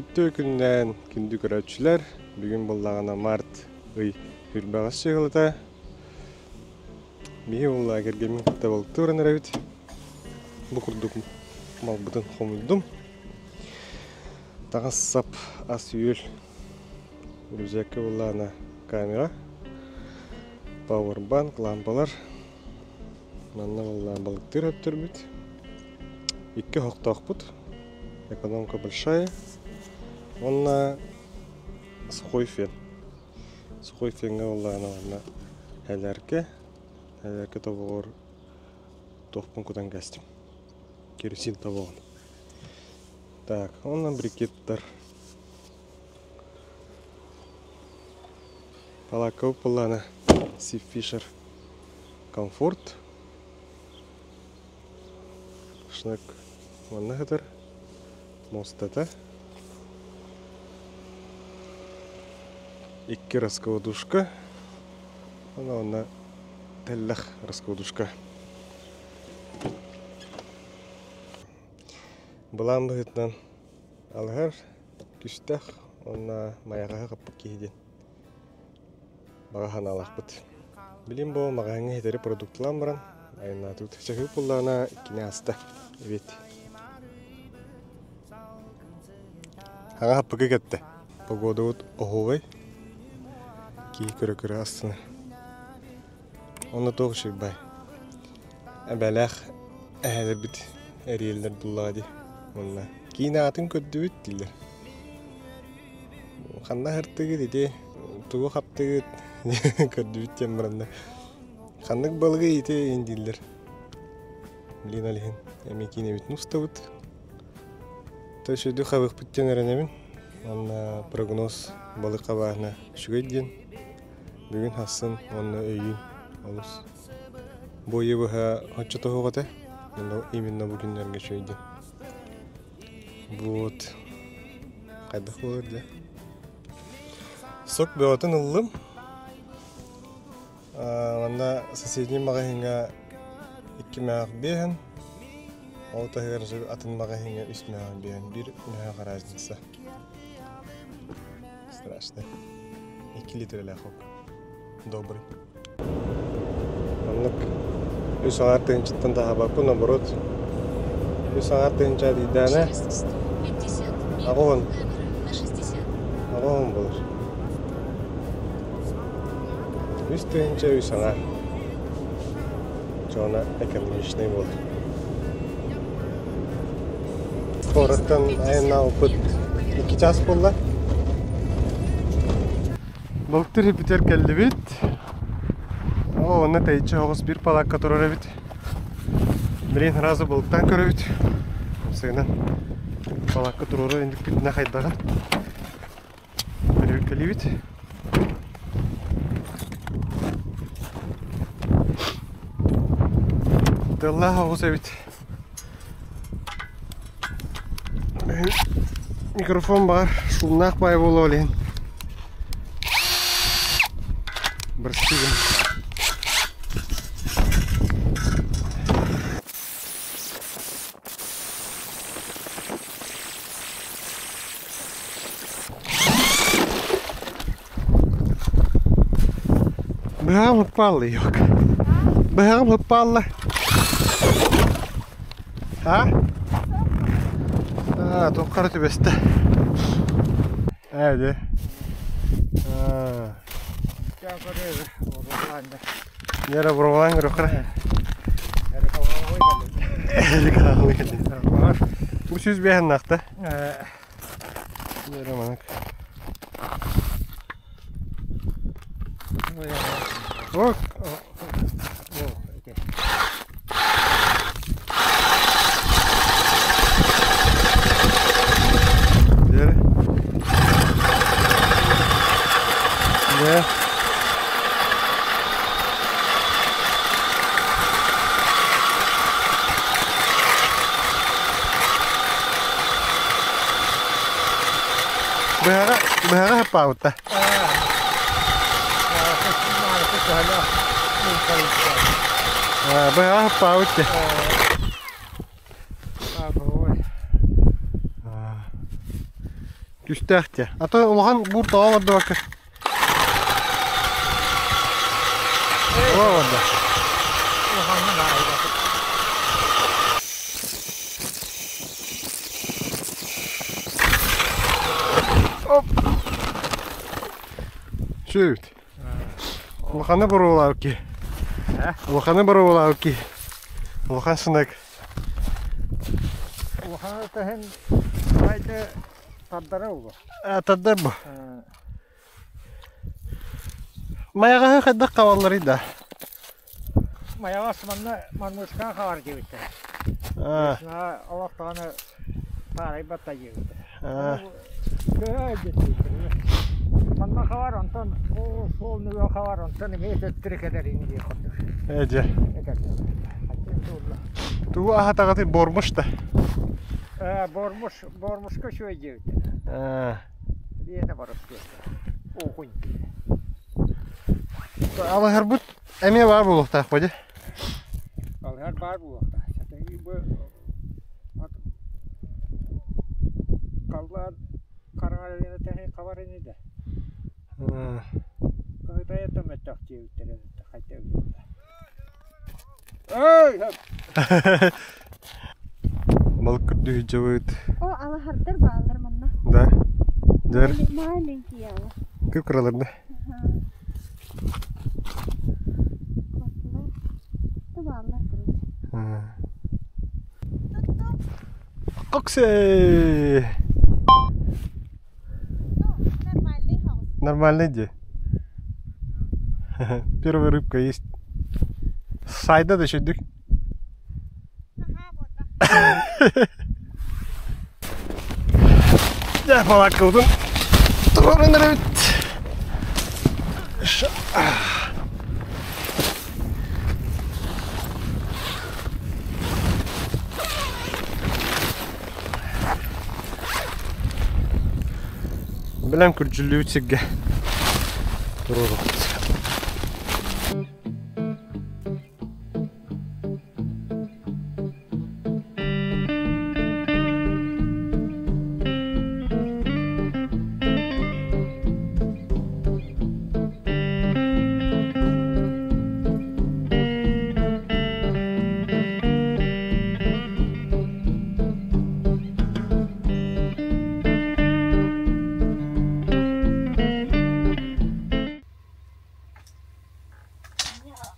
Үтүө күннээн күндү көрөөччүлэр, бүгүн буоллаҕына март ый үрбэҕэс чыһылыта. Биһи буоллаҕа кэргэммин кытта балыктыы баран эрэбит. Бу курдук малбытын хомуйдум. Таҥас-сап, ас-үөл, рюкзакка буоллаҕына камера, пауэрбанк, лампалар. Манна буоллаҕына балыктыыр өттөрбүт. Икки оһохтоохпут. Экономка большая. Уонна сухой фен. Сухой феҥҥэ буоллаҕына уонна элээркэ, элээркэ тобоҕор туохпун кутан кээстим. Керосин тобоҕун. Так, уонна брикеттар. Палааккабыт буоллаҕына Сиффишер Комфорт. Шнек манна сытар муостата. Икки раскладушка. Уонна тэллэх раскладушка. Былаан быһыытынан алыһар күстэх уонна майаҕаһы хаппыт киһи диэн баҕа санаалаахпыт. Билим бу маҕаһыыҥҥа ситэри продукталаан баран айаннаатыбыт. Чаһыы буоллаҕына иккини ааста эбит. Аҕа хаппыкы кэттэ. Погодабыт оһуобай. Киһи көрө-көрө астына. Онно туох үчүгэй бай. Эбэлээх эһэлэрбит эрийэллэр буллаҕа дии. Уонна киин аатын көрдүбүт дииллэр. Ханна аһыртыгыт ити тугу хаптыгыт көрдүбүт диэн баранна. Ханнык балыгы ити иин дииллэр. Блин ол иһин эмиэ киинэбитин устабыт. То сүдү хабыахпыт диэн эрэнэбин. Уонна прогноз балык хабааһына үчүгэй диэн. Бүгүн хассын уонна өйүүн олус. Бу ыйы быһа оччотоһуох этэ. Именно бу күннэргэ үчүгэй диэн. Вот. Хайдах буолар дьэ. Сок бөҕөтүн ыллым. Манна соседний маҕаһыыҥҥа икки мээх биэһэн, ол таһыгар атын маҕаһыыҥҥа үс мээх биэһэн, биир мээх разница. Страшно. Икки литрэлээх ок. Добрый. Оннук үс аҥаар тыһыынчаттан таһаабаппын, наоборот. Үс аҥаар тыһыынча диирдээнэ аҕыһын аҕыһын буолар. Үс тыһыынча үс аҥаар. Дьоно экономичнай буолар. Куораттан айаннаабыппыт икки чаас буолла. Былтыр бүтэр кэллибит. О, онно тэйиччи оҕус биир палаакка турар эбит. Билигин сразу былыттаан көрөбүт. Сыгынан палаакка туруору индикпитинэ хайдаҕын көрүккэлиибит. Тыллаах оҕус эбит. Микрофон баар, шумнаах баай буолуо ол иһин. Бырастыы Быһаҕым уппаалла yok. Быһаҕым уппаалла. А? А, туохха эрэ түбэстэ. Ээ дии. Нера бурулаан көрүөххэ. Бу сүүс биэһэннээх Нера маннык. Ок. Бери. Да. Быһаҕа, быһаҕа хаппаабытта. Быһаҕа хаппаабыт дии. Түстээх дьэ. А то улахан буур тоҕо олордубакка. Тоҕо олордо? Оп. Чуть. Улаханы боруолаабыт Улаханы боруолаабыт киһи. Улахан сынак. Улаханы таһын хайда тардара улу. Тардар бу. Майаҕаһы хайдах хабалларый да? Майаҕас манна мармышка хабар диэбиттэр. Олохтоҕуна таарыйбат да диэбиттэр. Манна хабар, онтон суол нөҥүө хабар, онтон эмиэ төттөрү кэлэр ини диэх курдук. Ээ дьэ. Тугу аһатаҕытый бормуш да? Ээ бормуш, бормушка үчүгэй диэбиттэр. Аа. Биэнэ барыс диэбиттэр. Окунь. Алыһарбыт эмиэ баар буолуохтаах бо дии. Алыһар баар буолуохтаах. Бу Халлаан хараҥарыыны тэһин хабар ини да. Кыһытайа мөттөх диэбиттэрэ хайта эбитэ. Эй! Балык көрдүү сылдьабыт. О, алаһардар бааллар манна. Да. Дьэр. Маленькие ала. Күп кыралар да. Бааллар, короче. Коксе! Нормальный хаус. Нормальный где? Первая рыбка есть. Сайда да шедик. Ага, вот. Дьэ, палаткабытын туруоран эрэбит. Бэлэм күрдьүллүбүт сиргэ туруорубут.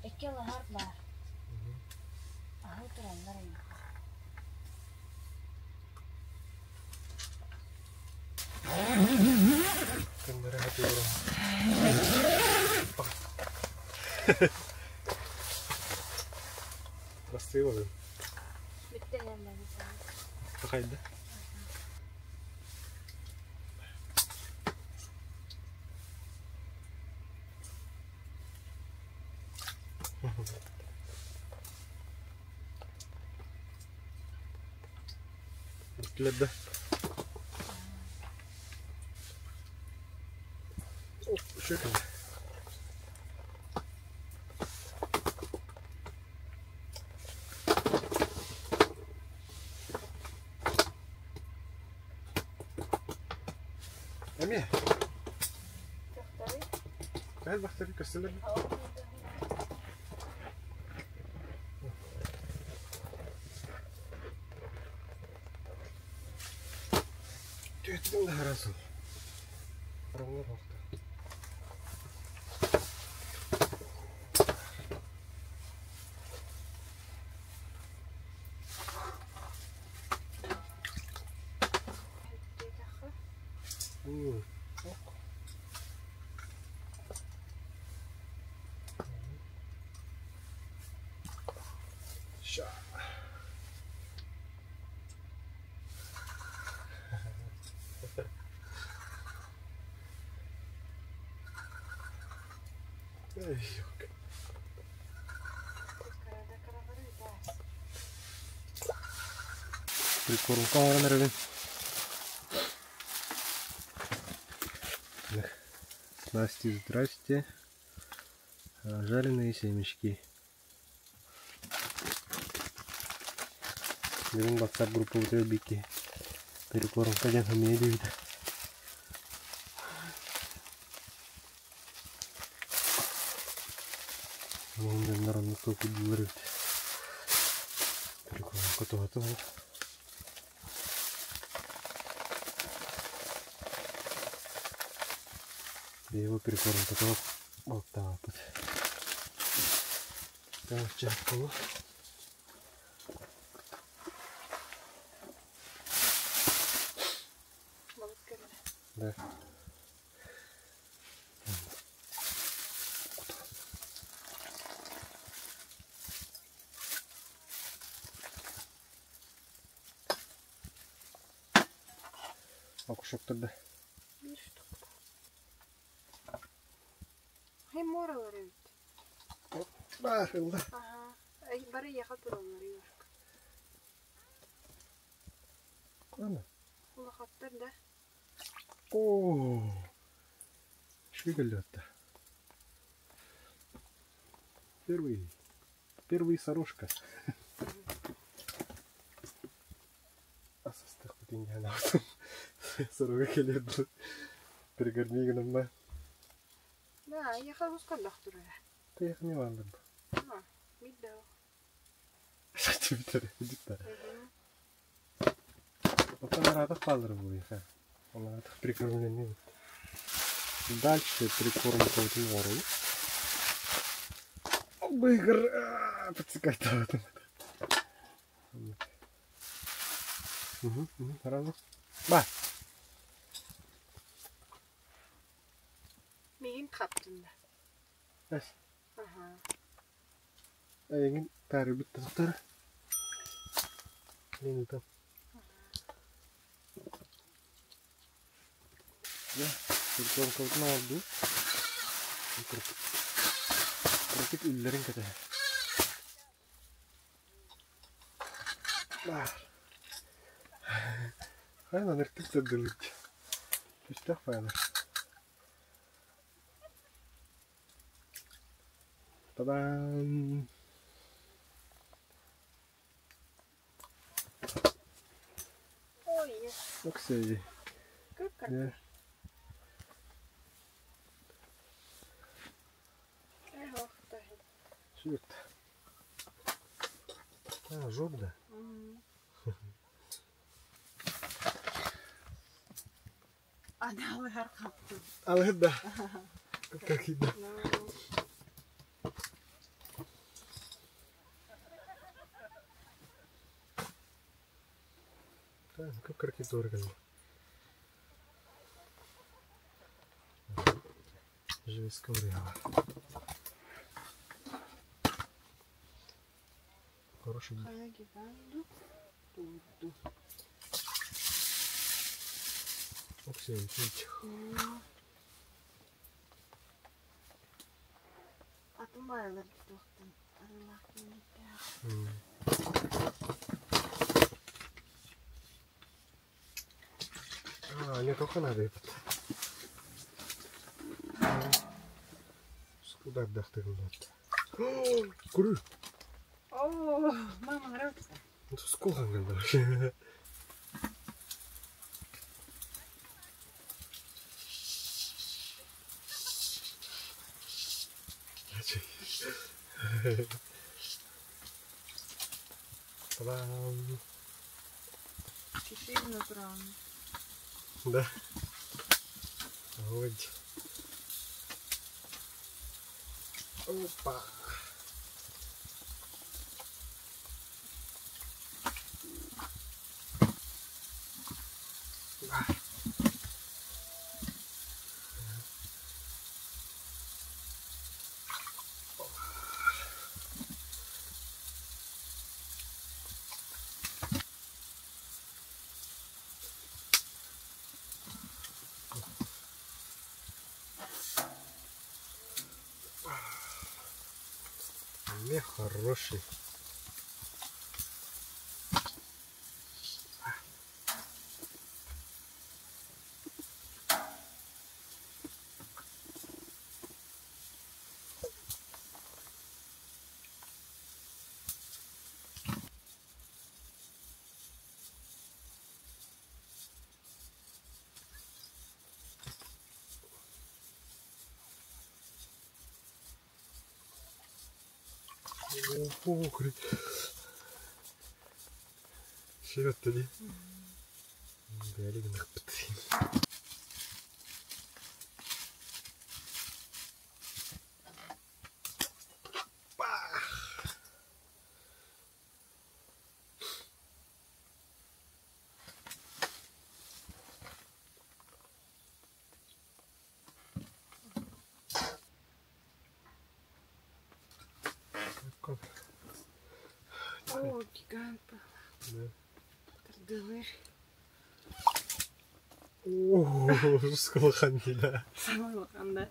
Икки алаһар баар. Аһыы тураллар эйиэхэ. Бастыы Бүттэ Хайда? Бүттүлэр да. Үчүгэй. Эмиэ. Бэл бахтары көстөлөр. Түөттүм да харасыл. Арамлар охта. Ша. Эй, Прикормка оҥорон эрэбин. Снасти, здрасте. Жареные семечки. Бүгүн WhatsApp группабытыгар биикки прикормка диэн хамыйа диэбитэ. Толкуйдуулар эбит. Прикормка туһата ол. Биһиги прикормката балыктаабыппыт. Чааппылы. Балык кэллэ. Да. Окушок турда. Биир штук. Хай муоралар эбит. Баар ылла. Аха. Бары яха тураллар ёшка. Ана. Улахаттар да. О, Үчүгэй кэллэ Первый, первый сорожка. Асастыхпытын диэн аҕытым. Сорога кэлиэр дылы пригорни гынамма. Да, яха ускаллах турара. Тыйах не бааллар. А, миддау. Сатыбитер, дикта. Оттон араатах бааллар буолуйха. Араатах прикормленный. Дальше прикормка оҥоробут. Быгыр подсекайтаабытым. Сразу. Ба. Миигин хаптын да. Эс. Аха. Эйигин таарыйбыт тахтара. Мен ытам. Дьэ, прикормкабытын оҥордубут. Кыракый үллэрин кэтэһэр. Баар. Хайан ыртык сырдылыт. Түстээх файлар. Та-дам! Ой, Оксей. как Да. Сүт. А, жоп да. Аналыгар хаптын. Алыһыт да. Как да. Как кракет орган. Живеска уряла. Хороший. Хайа гиганду. Туду. Оксей, видите. Атын байлар туохтан арылаах кииниттээх. А, не только надо этот. Куда отдохнуть? Куры. О, мама нравится. Ну, сколько вообще? Та-дам! Чуть натурально. Да. Вот. Опа! Мех хороший. Сир дии. Бэйэли гыныахпыт. О, гигант. Тардылыр. О, сколохан дила. Самый улахан да.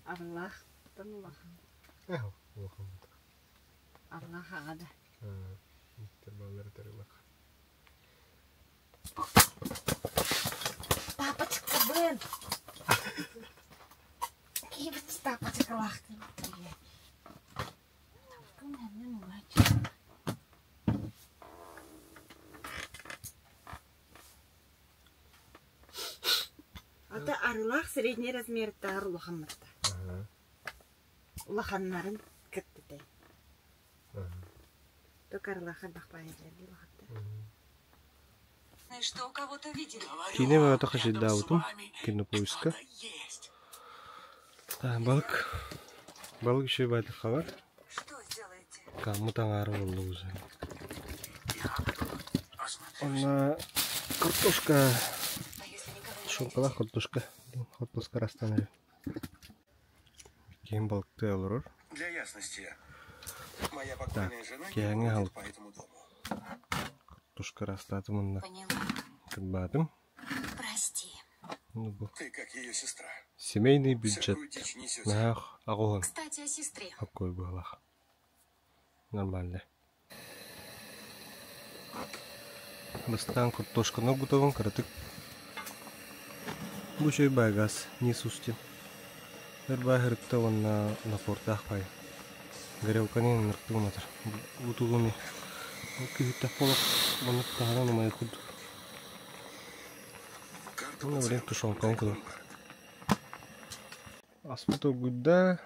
Арлах. Тан улахан. Улахан. Арлах ада. Тербалар тарылах. Тапочка бын. Кибет тапочка лахтын. Ата арылах средний размердагы улаханнарда. Улаханнарын кыттытай. Только арылаха бахпайжа улахатта. Что кого-то видели? Киинэ бөҕөтө хачайдаабытым кинопоиска. Балык балык үчүгэй баайдык хабар. Что сделаете? Каммыт аҥаара буолла уже. Онно картошка А если никого не шелкалаах картошка хортуоска ырастаан эрэр. Киһим балыктыы олорор. Для ясности, моя Так, покойная жена не киэһэҥҥи ходит аһылык по этому дому. картошка ырастаатым уонна Поняла. кырбаатым. Прости. Ну, бу Ты как ее сестра. семейный бюджет Всякую дичь несете. наһаа аҕуһун Кстати, о сестре. Оккой быһалаах. Нормально. Бастаан картошканы оргутабын кыратык. Бу үчүгэй байгаас низ устин. Өр бааһырыкта уонна напортаах баай. Горелканы ынырыктык уматар. Бу тугуми күүһүттэх буолуох маннык таһынан умайар курдук. Карту Уонна блин пациента тушенканы дай в кутабын. ломбард. Аспыт оргуйда.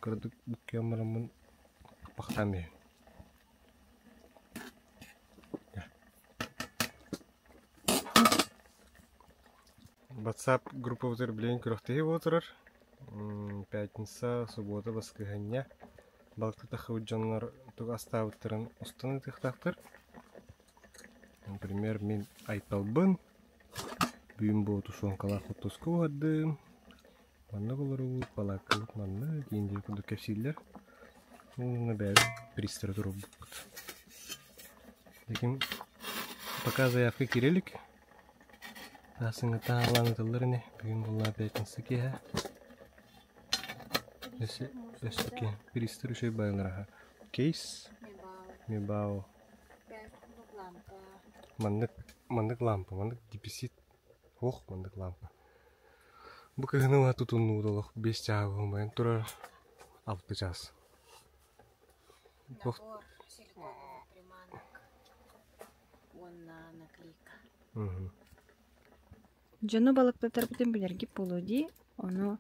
Кыратык буккуйан бараммын хаппахтаан биэрэбин. WhatsApp группабытыгар билигин күрэхтэһии буола турар. Пятница, суббота, баскыһыанньа. Балыкты тахсыбыт дьоннор тугу астаабыттарын устан ыытыахтаахтар. Например, мин Айталбын, бүгүн бу тушенкалаах хортуоска уһардым. Маннык олоробут, балааккабыт маннык, диэн диэн курдук кэпсииллэр. Уонна бэйэбит приистары туруорбуппут. Лекин пока заявка киирэ илик. Сааһыҥҥыта аалаан ыыталлар ини. Бүгүн буолла пятница киэһэ. Өссө өссө приистар үчүгэй баайалар аха. Кейс, Мибао. Маннык маннык лампа, маннык дефицит суох маннык лампа. Бу кыһыны уһа тутуннубут олох 5 чааһы умайан турар 6 чаас. Набор силиконовых приманок. Уонна наклейка. Дьону балыктатарбытын билэргит буолуо дии. Ону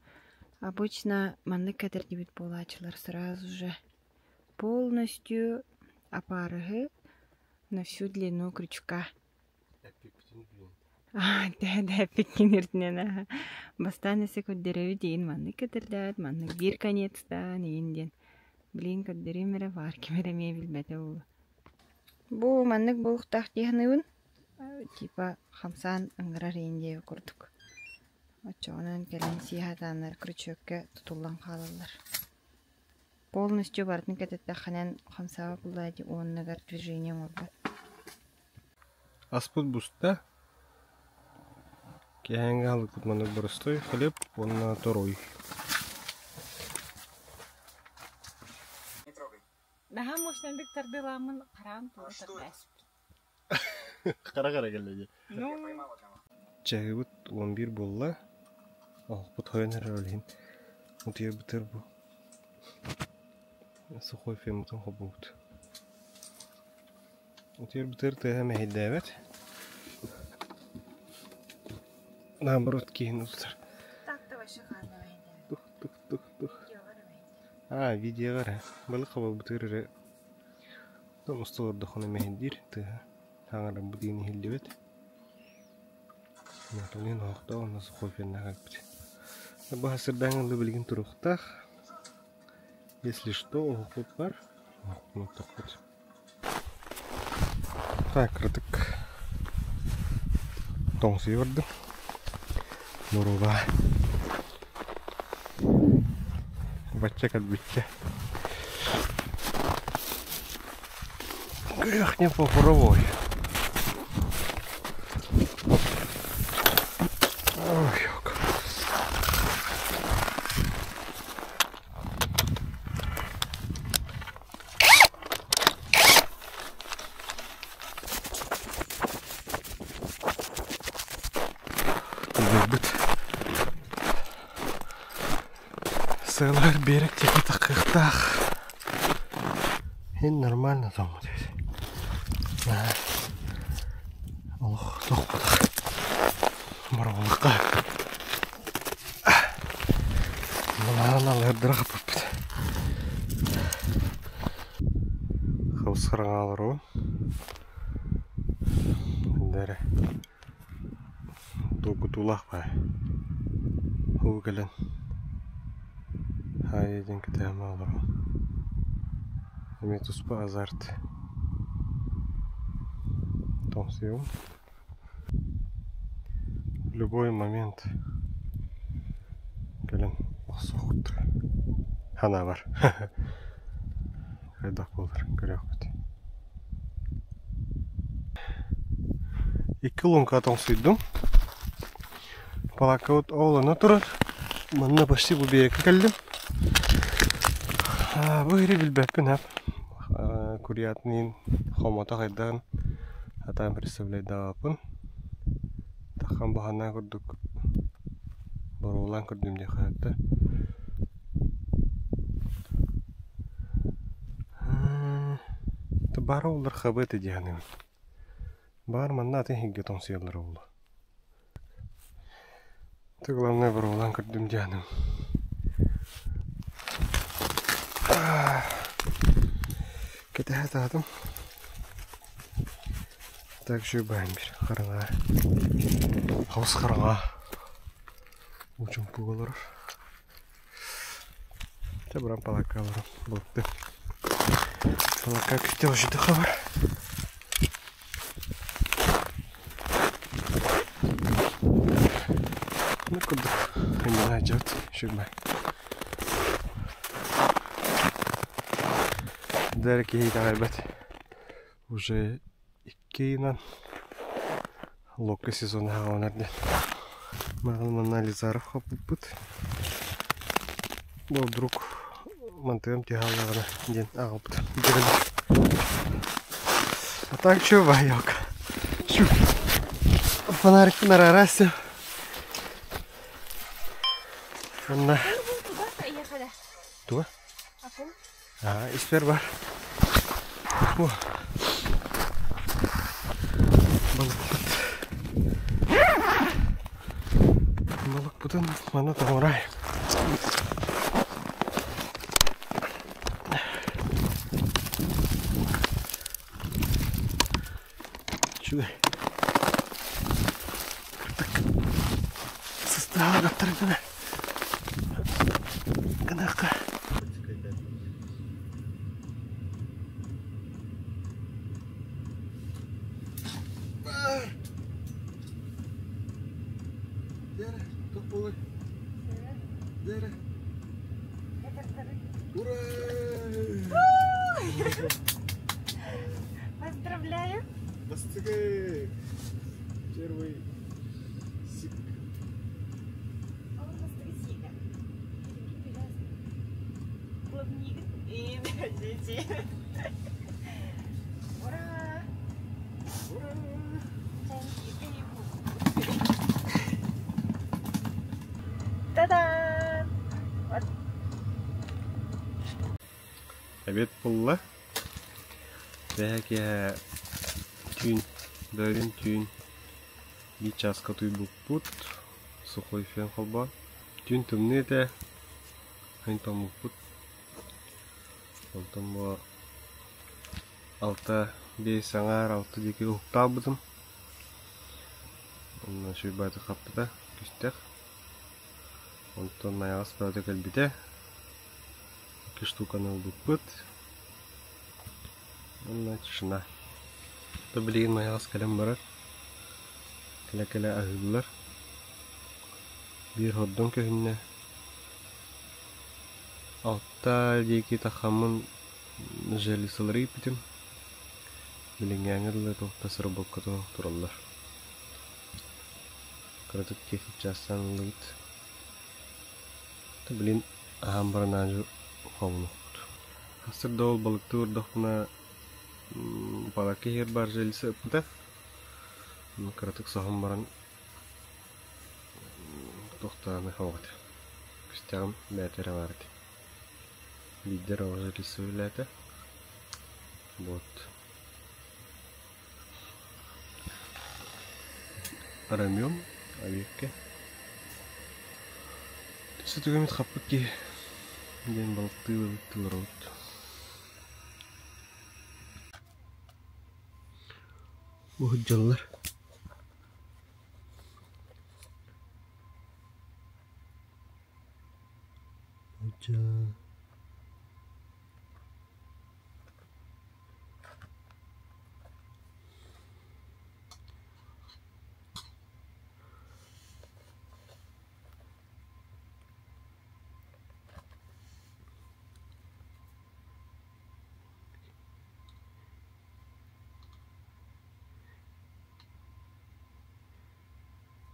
обычно маннык кэтэрдибит буолааччылар сразу же полностью опарыһы на всю длину крючка. Да, эппиккин үрдүнэн аха. Бастаан эсэ көрдөрөбүт диин маннык кэтэрдээт, маннык биир конецтаан иин диэн. Блин, көрдөрүүм эрэ баар ким эрэ эмиэ билбэтэ буолуо. Бу маннык буолуохтаах дии саныыбын. Типа хамсаан ыҥырар иин диэбит курдук. Оччоҕунан кэлин сии сатааннар крючокка тутуллан хаалаллар. Полностью барытын кэтэттэххинэн хамсаабат буоллаа дии уоннагар движение оҥорбот. Аспыт буста. Киэһээҥҥи аһылыкпыт маннык боростуой хлеб уонна торуй. Не трогай. Наһаа мощнайдык тардыламмын хараан туора тардааспыт. Хара-хара кэллэ дии. Ну, Я поймал одного. Чаһыыбыт 11 буолла. Оһохпут хойон эрэр ол иһин утуйарбытыгар бу сухой феммытын холбуубут. Утуйарбытыгар тыаһа мэһэйдээбэт. Наоборот киһини утутар. Тух тух тух тух. Аа, видеоҕа эрэ. Балык хабалбытыгар эрэ усту олордоххуна мэһэйдиир тыаһа. Хаҥарарбыт иһин иһиллибэт. Наталин оһохтоох уонна сухой феннаах эппит. Баһа сырдаан ылла билигин туруохтаах. Если что, оһохпут бар. Оһохпун оттохпут. Так, кыратык тоҥсуйа бардым. Боруоба. Бачча кэлбиччэ. Грех не попробовать. Ой, ёк. Тылларбыт сыалар биэрэк диэки таххыахтаах. Ин нормально тоҥмут эбит. Олох тохпотох. Боробулукка. Мылаан алыһырдара хаппыппыт. Хабыс хараҥааларым. Дэрэ. Долгутуулаах баай. Уу кэлэн Хаайа диэн кэтэһэмэ олорон. Эмиэ туспа азарт. Тоҥсуйуом. В любой момент кэлэн охсуоххут санаабар. Хайдах буолар көрүөхпүт. Икки луҥка тоҥсуйдум. Палааккабыт оолоно турар. Манна почти бу биэрэккэ кэллим. Бу иһири билбэппин ап. Курятныын хомото хайдаҕын сатаан представляйдаабаппын. Таххан баһанаа курдук боруолаан көрдүм диэххэ сөп да. Баара буоллар хабыа этэ дии саныыбын. Баар манна атын сиргэ тоҥсуйаллара буолуо. Ты главное боруолаан көрдүм дии саныыбын. Кэтэһэ сатаатым. Так еще баһын бир хараҥа. Хаус хараҥа. Учумпуга олорор. Чэ баран палаакка олорон балыктыы. Палаакка күтэ ожидыха бар. Ну курдук ханньана дьот шүрмэ. Дэр киһи итэҕэйбэт. Уже икки ыйынан локка сезона саҕаланар диэн. Маған манна Ализаров хаппыппыт. Бу вдруг мантыгым түһэ диэн аҕалбыт. А так чё, боёк? Чу. Фонарик нарарася. Онна. Туга? Аа, испэр бар. О. Балыкпыт. Балыкпытын маны тоҥорай. Үчүгэй. Кырдык сыстаҕа гаттар гына гыныахха. Дere, top olur. Dere. Ура! Поздравляю! Бастыгы! Первый сик. Ура! Ура! Та-дам! Вот. Обед буолла. Бэһэ киэһэ түүн, бөөлүүн түүн биир чааска утуйбуппут. Сухой фен холбоон. Түүн тымныы этэ, һын тоҥмуппут. Онтон бу алта биэс аҥаар алта диэки уһуктаабытым. Онно сүрбааты хаппыта күстэх. Онтон майаҕас баата кэлбитэ. Икки штуканы ылбыппыт. Уонна тишина. То билигин майаҕас кэлэн барар. Кэлэ-кэлэ аһыыллар. Биир хордон көһүннэ. Алта диэки тахаммын железалары ииппитим. Билиҥҥээҥҥэ дылы туох да сырыбакка тураллар. Кыратык чаастаан ыллыбыт. Блин, аһаан баран аадьу хомунукпут. Хастар да ол балыктыы олордохпуна палатка иһигэр баар железа ыппыта. Кыратык соһон баран туохтааны хоох этэ. Күстэҕим бэйэтэ эрэ баар этэ. Биирдэ эрэ ол железа үлэлээтэ. Вот. Ромео объекка Сөтүгэммит хаппыт киһи диэн балыктыы балыктыы олоробут. Бу сылдьаллар.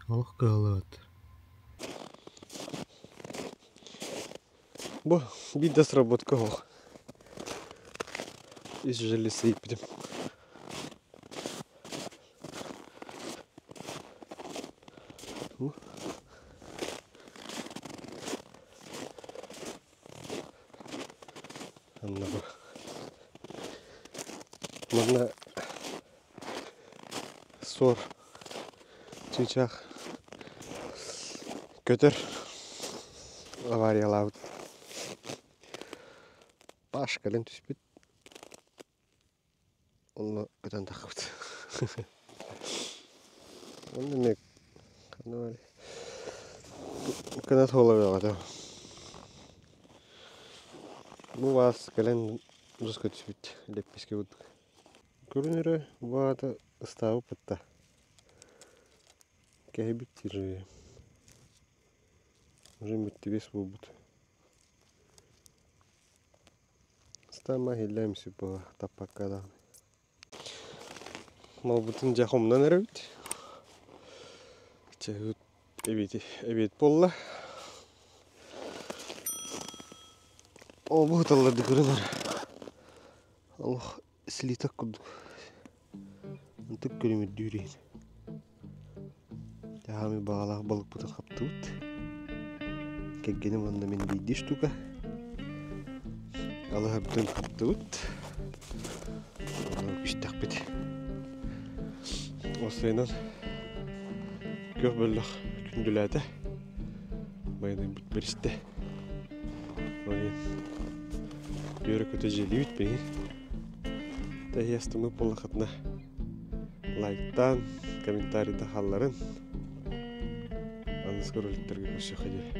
Олох кыаллыбат. Бу биир да сработка суох. Ис железо ииппитим. Анна бу. Манна суор чыычаах көтөр авариялаабыт. Паш кэлэн түспүт. Онно көтөн таххыбыт. Онно эмиэ ханна барый? Кынат суола бөҕөтө. Бу баас кэлэн дуска түспүт лэппискэ курдук. Көрүн эрэ бу аата ыстаабыппыт да кэһэйбит диир уже мүттүгэс буолбут. Ыстаама иһиллээн сүп буола таппакка даҕаны. Малбытын дьэ хомунан эрэбит. Чэһиут эбиэт эбиэт буолла. Ол быһыталларды көрөн эрэ. Олох слиток курдук. Ынтык күлүмүрдүүр иһин. Хаамый баҕалаах балыкпытын хаптыбыт. Кэргэним уонна мин биирдии штука. Алыһарбытын хаптыбыт. Онон күстэхпит. Осайынан күөх бөллөх күндүлээтэ. Байанайбыт бэристэ. Ол үөрэ-көтө дьиэлиибит билигин. Тэһиэстыммыт буоллаххытына лайктаан, комментарийда хаалларын. Аныгыскы роликтарга көрсүөххэ диэри.